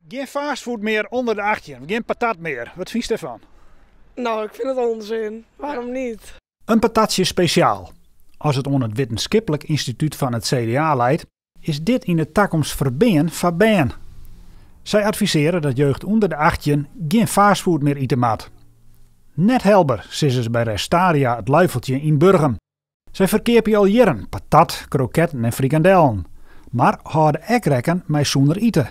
Gjin fastfood mear ûnder de 18, gjin patat mear. Wat fynst dêrfan? No, ik fyn it onzin. Waarom niet? In patatsje spesjaal. As it oan it Wittenskiplik Ynstitút fan it CDA leit, is dit yn de takomst ferbean foar bern. Sy advisearje dat jeugd ûnder de 18 gjin fastfood mear ite moat. Net helber, sizze se by Restaria it Luifeltje yn Burgum. Sy ferkeapje al jierren patat, kroketten en frikandellen, mar hâlde ek rekken mei sûner ite.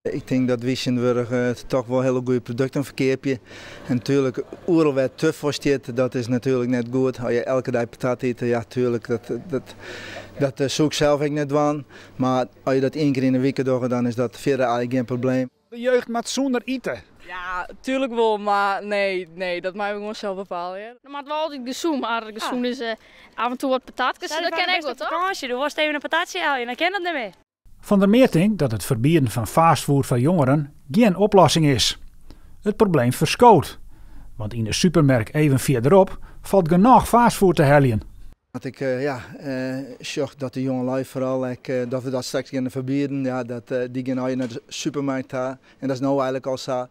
Ik tink dat wy tsjintwurdich toch wol hiele goede produkten ferkeapje. En natuerlik, oeral wêr't te foar stiet, dat is natuerlik net goed. As je elke dei patat ite, ja, tuerlik, dat soe ik sels ek net dwaan. Mar as je dat ien kear yn 'e wike dogge, dan is dat fierder eigentlik gjin probleem. De jeugd moat sûner ite. Ja, tuerlik wol, mar nee, nee, dat meie we gewoan sels bepale, hear. Dat moat wol altyd gesûn, mar gesûn is af en toe wat patatkes, dat kin ek wol, toch? Fakânsje, do wolst even in patatsje helje, dan kin dat net mear. Van der Meer tinkt dat it ferbieden fan fastfood foar jongeren gjin oplossing is. It probleem ferskoot, want yn de supermerk even fierderop falt genôch fastfood te heljen. As ik ja, sjoch dat de jongelju foaral ek, dat we dat straks geane ferbieden, ja, dat dy gean allegear nei de supermerk ta. En dat is no eigentlik al sa,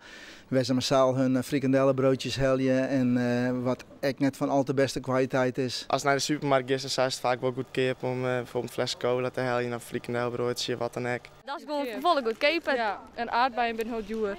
wêr se massaal hun frikandellebroodjes helje en wat ek net fan al te bêste kwaliteit is. Ast nei de supermerk giest, dan is it faak wol goedkeap om bijvoorbeeld in fleske cola te heljen of in frikandelbroadsje, wat dan ek. Dat is gewoan folle goedkeaper. Ja, en aardbeien binne hiel djoer.